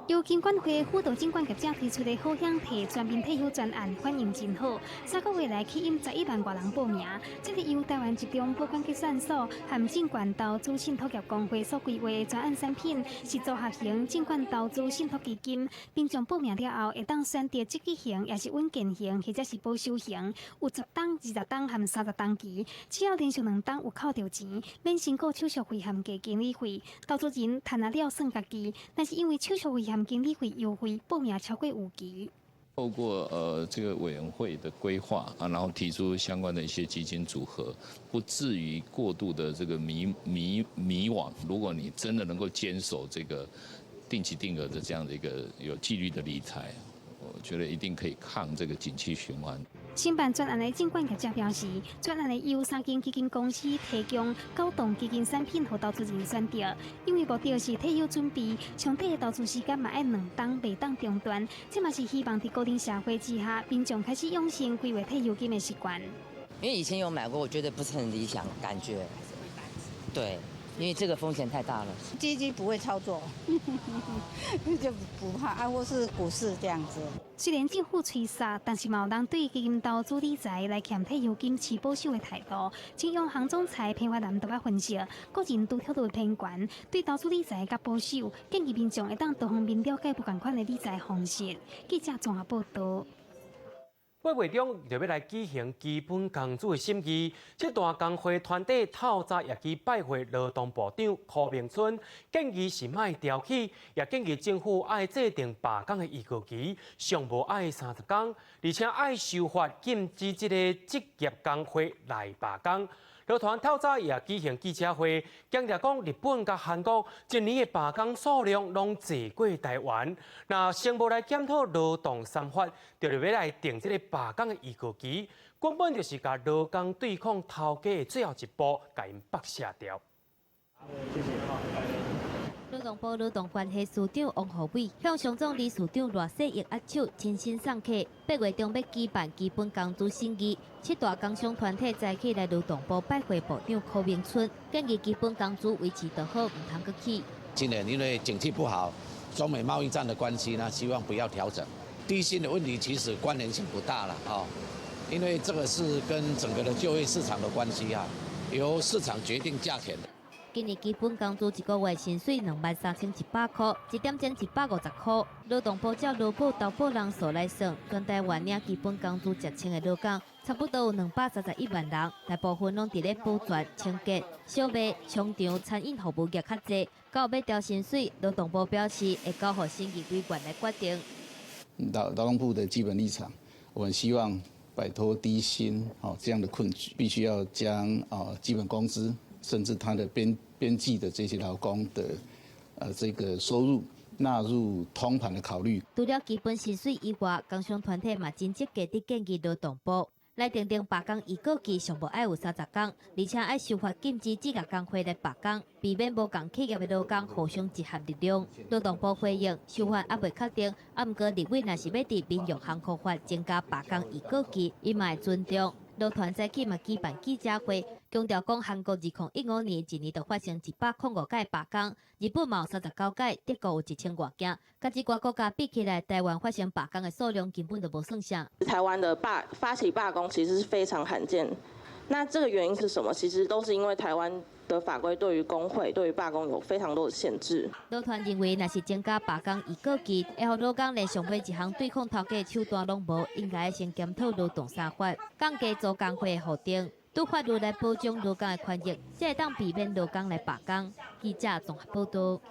由金管會輔導證券業者提出的好鄉提全民退休專案反應真好，3個月來吸引11萬外人報名。這个由台灣集中保管結算所和證券投資信託業公會所規劃的專案產品，是組合型證券投資信託基金。民眾報名了後，會當選擇積極型，抑是穩健型，或者是保守型。有10檔、20檔和30檔期，只要連續2檔有扣著錢，免申購手續費和加經理費。投資人趁啊了算家己，但是因為手續費和經理費優惠，報名超過預期。透過這個委員會的規劃啊，然後提出相關的一些基金組合，不至於過度的這個迷惘。如果你真的能夠堅守這個定期定額的這樣的一個有紀律的理財，我覺得一定可以抗這個景氣循環。申辦專案的證券業者表示，專案會由三間基金公司提供九檔基金產品予投資人選擇，因為目的是退休準備，上短的投資時間嘛愛2冬，袂當中斷。這嘛是希望佇高齡社會之下，民眾開始養成規劃退休金的習慣。因為以前有買過，我覺得不是很理想，感覺。對，因為這個風險太大了。基金不會操作，就不怕啊，或是股市這樣子。雖然政府催殺，但是嘛有人對基金投資理財來欠退休金持保守的態度。金融行總裁彭華南特別分析，個人拄跳到偏懸，對投資理財較保守，建議民眾會當多方面了解無仝款的理財方式。記者綜合報導。八月中就欲來舉行基本工資的審議，七大工會團體透早也去拜會勞動部長柯銘春，建議是莫調起，也建議政府愛制定罷工的預告期，上無愛30工，而且愛修法禁止這個職業工會來罷工。勞團透早也舉行記者會，強調講日本佮韓國一年的罷工數量攏濟過台灣。若先無來檢討勞動三法，就是欲來定這个罷工的預告期，根本就是共勞工對抗頭家的最後一步，共𪜶縛卸掉。勞動部勞動關係司長王浩偉向商總理事長賴世益握手，親身送客。八月中欲舉辦基本工資審議，七大工商團體早起來勞動部拜會部長柯銘春，建議基本工資維持就好，毋通閣起。今年因為景氣不好，中美貿易戰的關係呢，希望不要調整。低薪的問題其實關聯性不大了，哈，因為這個是跟整個的就業市場的關係啊，由市場決定價錢。今年基本工資一個月薪水23,100箍，一點鐘150箍。勞動部照勞保投保人數來算，全台灣領基本工資食穿的勞工，差不多有231萬人，大部分攏佇咧保全、清潔、小賣、商場、餐飲服務業較濟。到欲調薪水，勞動部表示會交予審議委員來決定。勞動部的基本立場，我們希望擺脫低薪哦這樣的困局，必須要將啊基本工資，甚至他的邊際的這些勞工的，這個收入納入通盤的考慮。除了基本薪水以外，工商團體嘛真積極地建議勞動部來訂定罷工預告期，上無愛有30工，而且愛修法禁止職業工會來罷工，避免無仝企業的勞工互相集合力量。勞動部回應，修法猶未確定，啊，毋過立委若是欲佇民用航空法增加罷工預告期，伊嘛會尊重。勞團早起嘛舉辦記者會，強調講韓國2015年一年就發生105屆罷工，日本嘛有39屆，德國有1000外件。佮這寡國家比起來，台灣發生罷工的數量根本就無算啥。台灣的發起罷工其實是非常罕見，那這個原因是什麼？其實都是因為台灣的法規對於工會、對於罷工有非常多的限制。勞團認為，若是增加罷工預告期，會予勞工連上尾一項對抗頭家的手段攏無，應該先檢討勞動三法，降低組工會的法定，拄法律來保障勞工的權益，才會當避免勞工來罷工。記者綜合報道。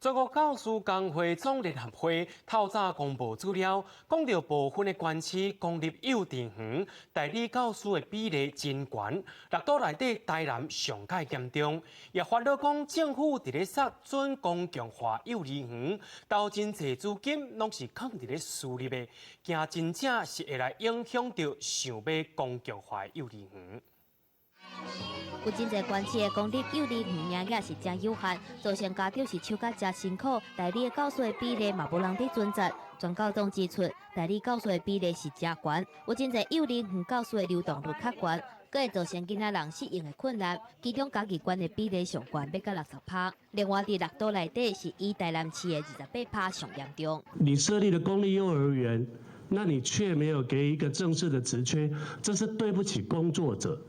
全國教師工會總聯合會透早公布資料，講著部分的縣市公立幼稚園代理教師的比例真懸，六都內底台南上蓋嚴重，也煩惱講政府佇咧殺準公共化幼兒園，投真濟資金攏是囥佇咧私立的，驚真正是會來影響著想欲公共化的幼兒園。有真濟縣市的公立幼兒園名額是誠有限，造成家長是搶甲誠辛苦，代理的教師的比例嘛無人佇遵節。全教總指出，代理教師的比例是誠懸，有真濟幼兒園教師的流動率較懸，閣會造成囡仔人適應的困難。其中嘉義縣的比例上懸，欲到60%。另外，佇六都內底是以台南市的28%上嚴重。你設立了公立幼兒園，那你卻沒有給一個正式的職缺，這是對不起工作者。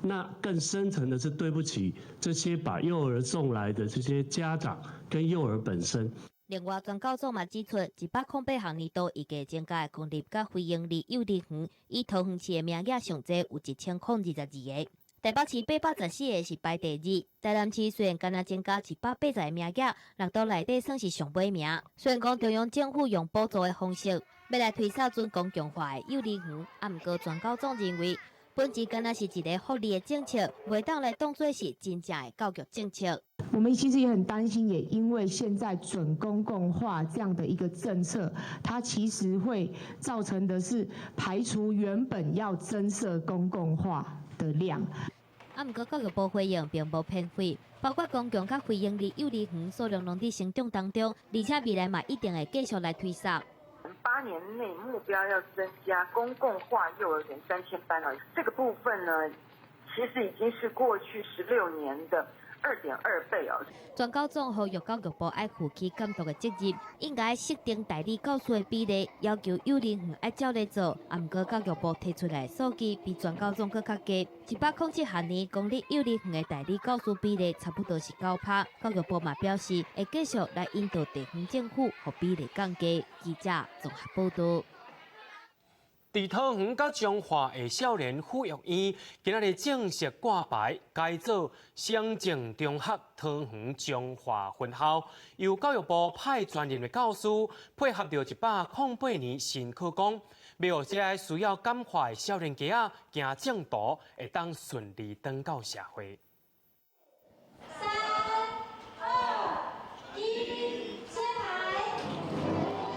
那更深層的是對不起這些把幼兒送來的這些家長跟幼兒本身。另外，全教總嘛指出，108學年度預計增加的公立佮非營利幼兒園，以桃園市的名額上濟有1022個，台北市814個是排第二。台南市雖然干焦增加180個名額，六都內底算是上尾名。雖然講中央政府用補助的方式，欲來推捒準公共化的幼兒園，啊，毋過全教總認為，本質敢若是一个福利的政策，袂當來當做是真正的教育政策。我們其實也很擔心，也因為現在準公共化這樣的一個政策，它其實會造成的是排除原本要增設公共化的量。啊，毋過教育部回應並無偏廢，包括公共佮非營利幼兒園數量攏佇成長當中，而且未來嘛一定會繼續來推捒。 8年內目標要增加公共化幼兒園3000班哦，這個部分呢，其實已經是過去16年的2.2倍哦。全教總呼籲教育部愛負起監督的責任，應該設定代理教師的比例，要求幼兒園愛照咧做。啊，毋過教育部提出來的數據比全教總閣較低。107學年公立幼兒園的代理教師比例差不多是9%。教育部嘛表示會繼續來引導地方政府，予比例降低。記者綜合報道。佇桃園佮彰化的少年輔育院，今仔日正式掛牌，改做成正中學桃園彰化分校，由教育部派專任的教師，配合著108年新課綱，欲予這个需要感化的少年家仔行正途，會當順利轉到社會。三、二、一，車牌。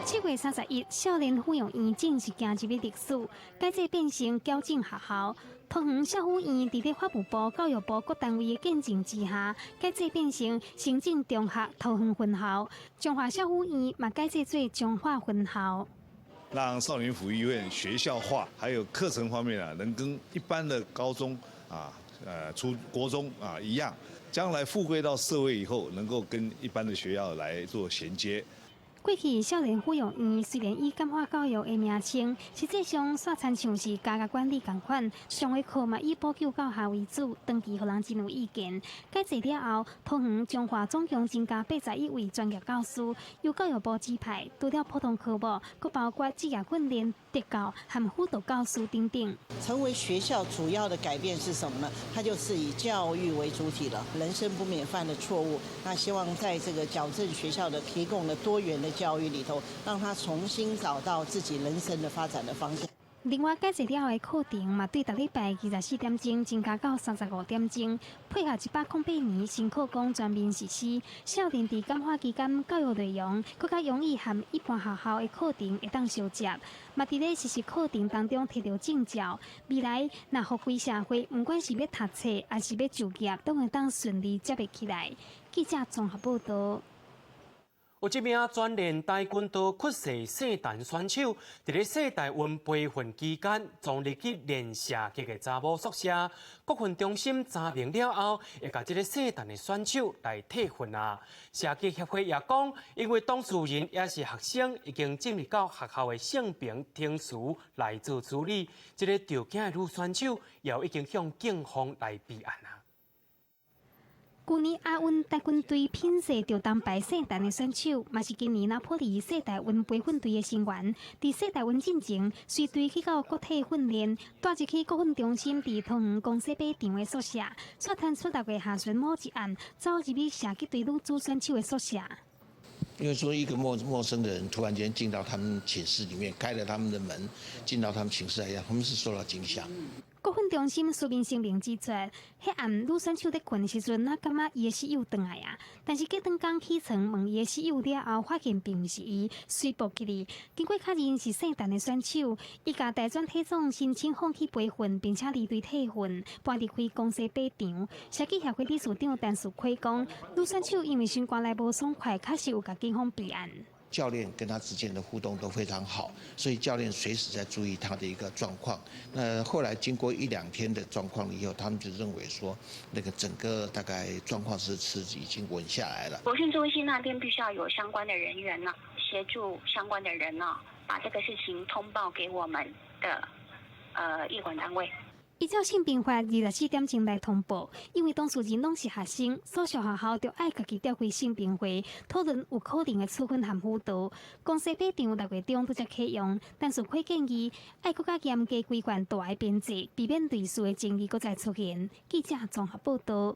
7月31，少年輔育院正式行入去歷史，改制變成矯正學校。桃園少輔院佇咧法務部、教育部各單位的見證之下，改制變成成正中學桃園分校。彰化少輔院嘛改制做彰化分校。讓少年輔育院學校化，還有課程方面啊，能跟一般的高中啊、初國中啊一樣，將來復歸到社會以後，能夠跟一般的學校來做銜接。過去少年輔育院雖然以感化教育的名稱，實際上煞親像是監獄管理仝款，上的課嘛以補救教學為主，長期予人真有意見。改制了後，桃園彰化總共增加81位專業教師，由教育部指派，除了普通科目，閣包括職業訓練、特教和輔導教師等等。成為學校主要的改變是什麼呢？它就是以教育為主體了。人生不免犯的錯誤，那希望在這個矯正學校的提供的多元的教育裡頭，讓他重新找到自己人生的發展的方向。另外，改制了後的課程嘛，對逐禮拜24點鐘增加到35點鐘，配合108年新課綱全面實施，少年佇感化期間教育內容，閣較容易和一般學校的課程會當相接。嘛，佇咧實習課程當中提著證照，未來若復歸社會，毋管是欲讀冊抑是欲就業，攏會當順利接會起來。記者綜合報導。有一名專練跆拳道屈世聖誕選手，佇咧世大運培訓期間，闖入去練射擊的查某宿舍，國訓中心查明了後，會共這个聖誕的選手來退訓啊。射擊協會也講，因為當事人也是學生，已經進入到學校的性平程序來做處理。這个著驚的女選手也已經向警方來備案啊。舊年亞運跆拳隊品勢著銅牌聖誕的選手，嘛是今年拿坡里世大運培訓隊的成員。佇世大運進前，隨隊去到國體訓練，帶入去國訓中心，佇桃園公司馬場的宿舍，煞傳出6月下旬某一暗，走入去射擊隊女子選手的宿舍。因為說一個陌生的人突然間進到他們寢室裡面，開了他們的門，進到他們寢室來講，他們是受到驚嚇。國訓中心書面聲明指出，彼暗女選手佇睏的時陣，若感覺伊的室友轉來啊，但是隔轉工起床問伊的室友了後，發現並毋是伊，遂報警哩。經過確認是聖誕的選手，伊共大專體總申請放棄培訓，並且離隊退訓，搬離開公司馬場。射擊協會理事長陳樹奎講，女選手因為心肝內無爽快，確實有共警方備案。教練跟他之間的互動都非常好，所以教練隨時在注意他的一個狀況。那後來經過一兩天的狀況以後，他們就認為說，那個整個大概狀況是已經穩下來了。國訓中心那邊必須要有相關的人員呢，協助相關的人呢，把這個事情通報給我們的役管單位。依照性平法24點鐘來通報，因為當事人攏是學生，所屬學校就愛家己召開性平會，討論有可能的處分和輔導。公司馬場6月中拄才啟用，但是會建議愛閣較嚴格規範大的編制，避免類似的爭議閣再出現。記者綜合報導。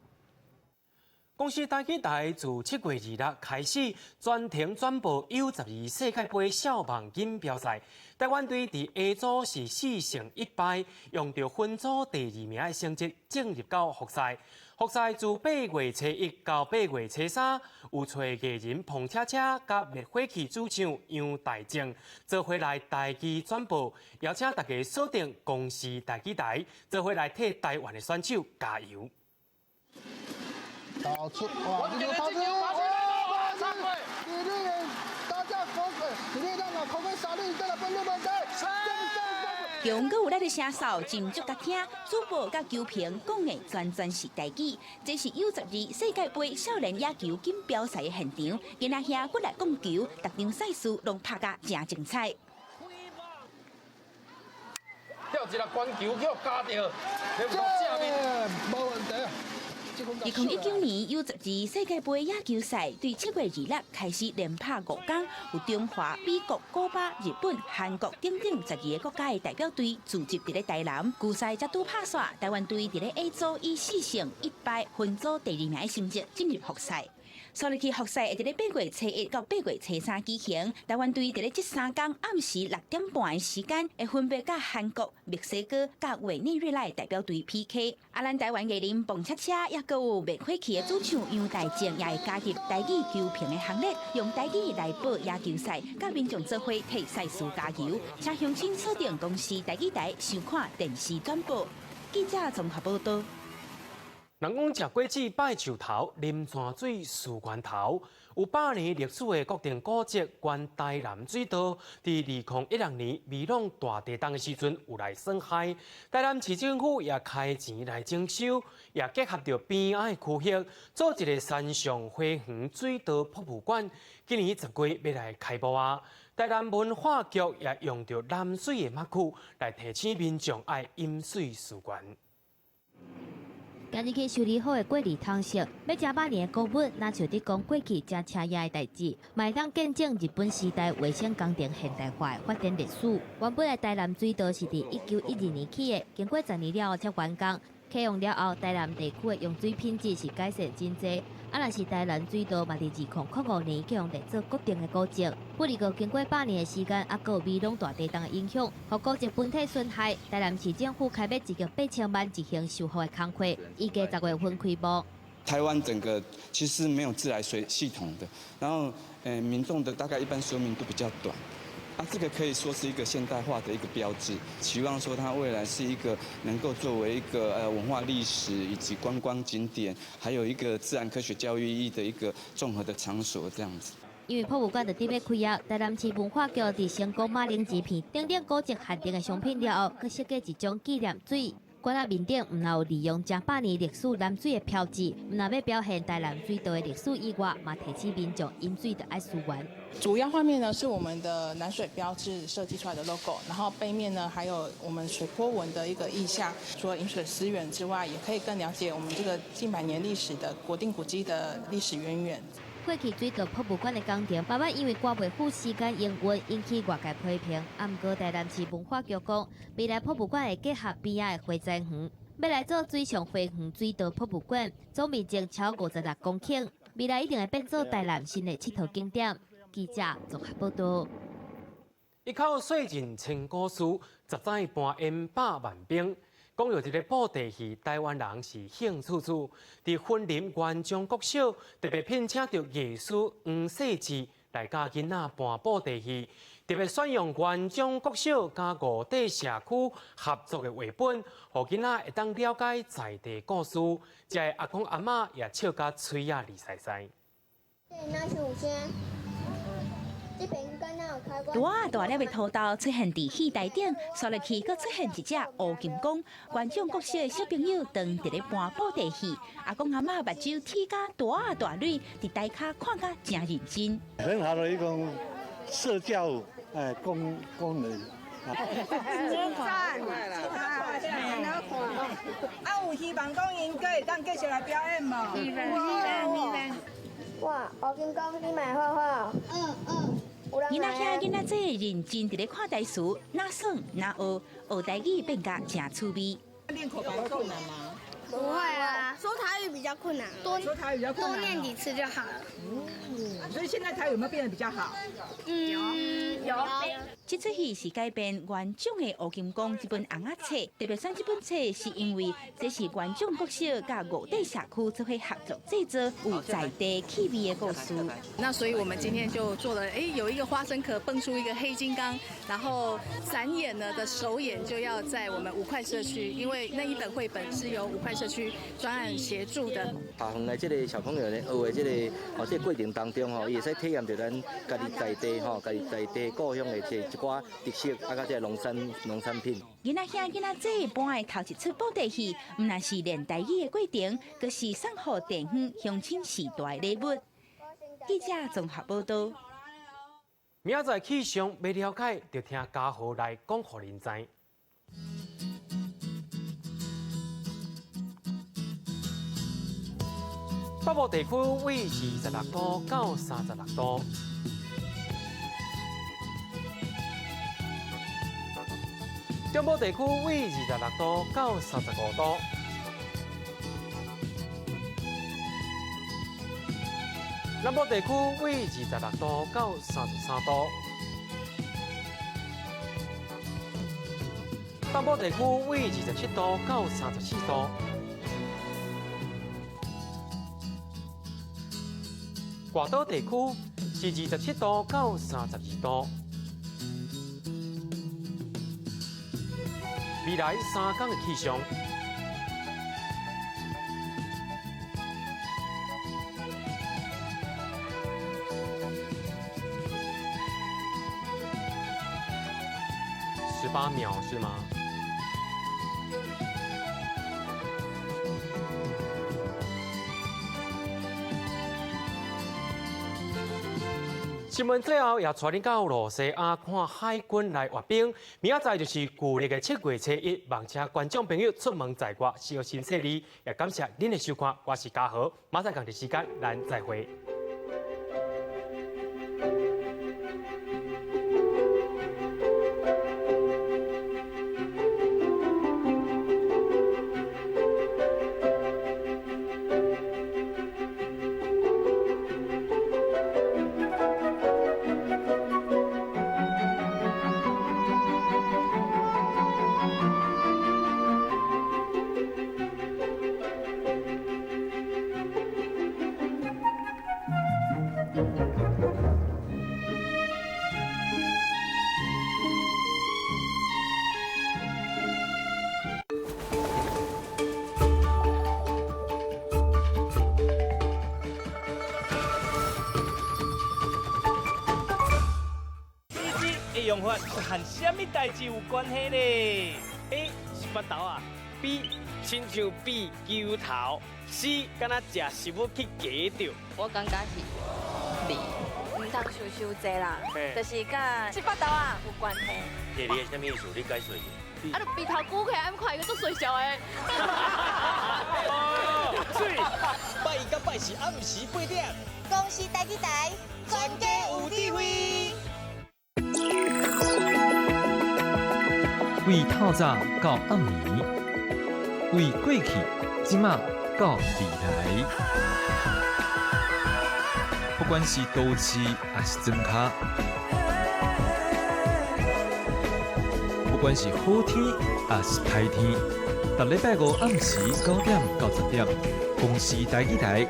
公視台語台自7月26開始全程轉播 U12世界盃少棒錦標賽。台灣隊佇 A 組是4勝1敗，用著分組第二名的成績進入到複賽。複賽自8月1到8月3，有揣藝人彭車車佮滅火器主唱楊大正做伙來台語轉播，邀請大家鎖定公視台語台，做伙來替台灣的選手加油。導出哇！這個跑出哇！一壘打者過一壘人啊，扣過三壘，再來本壘問題。強閣有力的聲掃，真足佮聽，主播佮球評講的全全是台語。這是 U12世界盃少年野球錦標賽的現場，囡仔兄過來講球，逐場賽事攏拍甲誠精彩。跳一粒懸球予咬著，你有正面。無問題。這2019年 U12世界盃野球賽對7月26開始連拍5工，有中華、美國、古巴、日本、韓國等等12個國家的代表隊聚集佇咧台南。球賽才拄拍煞，台灣隊佇咧 A 組以4勝1敗分組第二名的成績進入複賽。煞落去複賽會佇咧8月初1到8月初3舉行，台灣隊佇咧這三工暗時6點半的時間，會分別佮韓國、墨西哥、佮委內瑞拉的代表隊 PK。啊，咱台灣藝人蹦恰恰，抑閣有滅火器的主唱楊大正，也會加入台語球評的行列，用台語來報野球賽，佮民眾做伙替賽事加油。請鄉親鎖定公視台語台收看電視轉播。記者綜合報道。人講食果子拜樹頭，啉泉水思源頭。有百年歷史的國定古蹟原台南水道，佇2016年美濃大地震的時陣有來損害。台南市政府也開錢來整修，也結合著邊仔的區域，做一個山上花園水道博物館。今年10月欲來開幕啊！台南文化局也用著南水的墨曲來提醒民眾愛飲水思源。今日去修理好的過濾桶色，欲成百年的古物，若像佇講過去誠刺眼的代誌，嘛會當見證日本時代衛生工程現代化的發展歷史。原本的台南水道是佇1912年起的，經過十年了後才完工。啟用了後，台南地區的用水品質是改善真濟。啊，若是台南水道嘛，佇2005年去予列做國定的古蹟。不過經過百年的時間，啊，閣有美濃大地震的影響，予古蹟本體損害。台南市政府開欲一億八千萬進行修復的工課，預計10月份開幕。台灣整個其實沒有自來水系統的，然後民眾的大概一般壽命都比較短。啊，這個可以說是一個現代化的一個標誌，期望說它未來是一個能夠作為一個文化歷史以及觀光景點，還有一個自然科學教育意義的一個綜合的場所這樣子。因為博物館就佇欲開業，台南市文化局佇成功馬鈴薯片等等古蹟限定的商品了後，閣設計一種紀念水。館仔面頂毋但有利用成百年歷史南水的標誌，毋但欲表現台南水道的歷史以外，嘛提醒民眾飲水著愛思源。主要畫面呢是我們的南水標誌設計出來的 logo，然後背面呢還有我們水波紋的一個意象。除了飲水思源之外，也可以更了解我們這個近百年歷史的國定古蹟的歷史淵源。過去水道博物館的工程，慢慢因為掛袂赴時間營運，引起外界批評。啊，毋過台南市文化局講，未來博物館會結合邊仔的花栽園，欲來做水上花園水道博物館，總面積超56公頃，未來一定會變做台南新的𨑨迌景點。記者綜合報道。一口稅盡千古事，十載搬煙百萬兵。講著這个布袋戲，台灣人是興趣趣。佇雲林元璋國小，特別聘請著藝師黃世志來教囡仔搬布袋戲，特別選用元璋國小佮五塊社區合作的繪本，予囡仔會當了解在地故事。遮的阿公阿嬤也笑甲喙仔離澀澀。那是有聲。大大粒的土豆出現佇戲台頂，煞落去閣出現一隻烏金剛。元璋國小的小朋友當佇咧搬布袋戲，阿公阿嬤目睭睇甲大大蕊，佇台跤看甲誠認真。很好的一種社交功能。真讚，啊，有希望講𪜶閣會當繼續來表演無？希望希望。哇，烏金剛，你嘛會畫畫？嗯嗯。囡仔兄囡仔姊認真佇咧看台詞，若耍若學，學台語變甲誠趣味。練口白困難嗎？不會啊，說台語比較困難。多說台語比較困難。多念幾次就好了。嗯，所以現在台語有沒有變得比較好？嗯，有。這齣戲是改編元璋的《烏金剛》這本尪仔冊，特別選這本冊是因為這是元璋國小佮五塊社區做伙合作製作，有在地氣味的故事。那所以我們今天就做了，哎，有一個花生殼蹦出一個黑金剛，然後展演呢的首演就要在我們五塊社區，因為那一本繪本是由五塊社區專案協助的。下方的這个小朋友呢，學的這个哦，這个過程當中吼，伊會使體驗著咱家己在地吼，家己在地故鄉的這一寡特色，啊，佮這个農產品。囡仔兄囡仔姊搬的頭一齣布袋戲，毋但是練台語的過程，閣是送予地方鄉親時代的禮物。記者綜合報道。明仔載氣象欲了解，就聽嘉豪來講予恁知。北部地區為26度到36度。中部地區為26度到35度。南部地區為26度到33度。東部地區為27度到34度。外島地區是27度到32度。未來3天的氣象。18秒是嗎？新聞最後也帶恁到露西亞看海軍來閱兵，明仔載就是舊曆的7月初一，望請觀眾朋友出門在外小心細膩，也感謝恁的收看，我是嘉豪，馬上仝一時間，咱再會。用法和啥物代誌有關係咧？A 是腹頭啊，B 親像 B 球頭，C 敢若食食物去夾著。我感覺是 B，毋通想傷濟啦，就是佮是腹頭啊有關係。第二個啥物意思？你解釋一下。啊，就鼻頭鼓起來，按看伊個足衰小的。水，拜一佮拜四暗時8點。公視台語台，全家有智慧。為透早到暗暝，為過去、這馬到未來，不管是都市抑是莊跤，不管是好天抑是歹天，逐禮拜五暗時9點到10點，公視台語台。